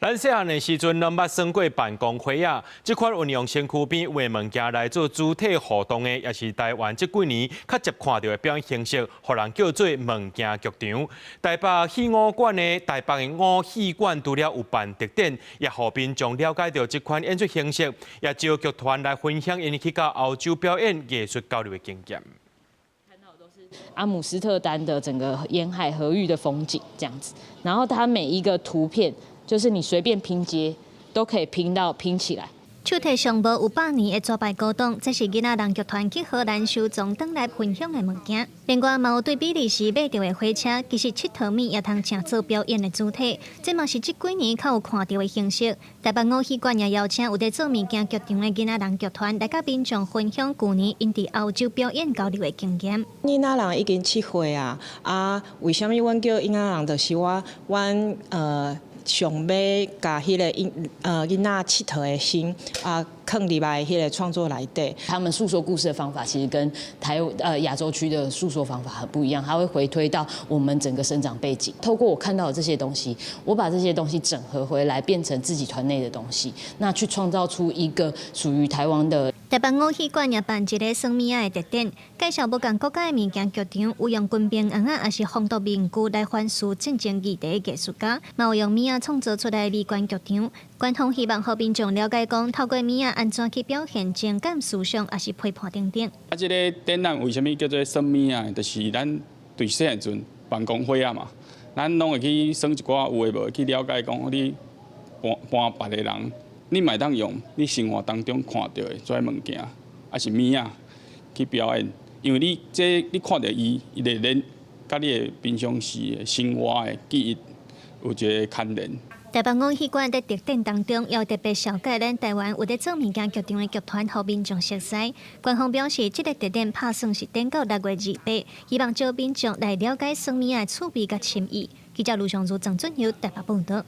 咱細漢的時陣，攏捌耍過彈弓花仔，這款運用身軀邊畫物件來做主體互動的，也是台灣這幾年較捷看著的表演形式，予人叫做物件劇場。台北戲五館的台北的五戲館除了有辦特展，也予民眾了解著這款演出形式，也招劇團來分享𪜶去到歐洲表演藝術交流的經驗。阿姆斯特丹的整個沿海河域的風景這樣子，然後它每一個圖片，就是你隨便拼接都可以拼到拼起來。手提上無有100年的紙牌古董，這是囡仔人劇團去荷蘭收藏轉來分享的物件。另外，嘛有對比利時買著的火車，其實𨑨迌物也通成做表演的主體。這嘛是這幾年較有看著的形式。台北五戲館也邀請有佇做物件劇場的囡仔人劇團來佮民眾分享舊年𪜶佇歐洲表演交流的經驗。囡仔人已經7歲啊，啊，為啥物阮叫囡仔人？就是我，阮想欲共彼個囡仔𨑨迌的心啊，囥入來彼個創作內底。他們訴說故事的方法其實跟亞洲區的訴說方法很不一樣，他會回推到我們整個生長背景。透過我看到的這些東西，我把這些東西整合回來，變成自己團內的東西，那去創造出一個屬於台灣的。台北五戲館也辦一个耍物仔的特展，介紹無仝國家的物件劇場，有用軍兵尪仔，抑是防毒面具來反思戰爭議題的藝術家，嘛有用物仔創造出來的微觀劇場。官方希望予民眾了解講，透過物仔按怎去表現情感、思想，抑是批判等等。啊，這个展覽為啥物叫做耍物仔？就是咱對細漢陣彈弓花仔嘛，咱攏會去耍一寡有的無的，去了解講你伴伴別个人。你嘛會當用你生活當中看著的這物件，抑是物仔去表演，因為你這你看著伊，伊會連佮你的平常時的生活的記憶有一个牽連。台北五戲館佇特展當中，也有特別紹介咱台灣有佇做物件劇場的劇團，予民眾熟悉。官方表示，這个特展拍算是展到6月28，希望招民眾來了解耍物仔的趣味佮深意。記者盧尚如、鄭俊佑台北報導。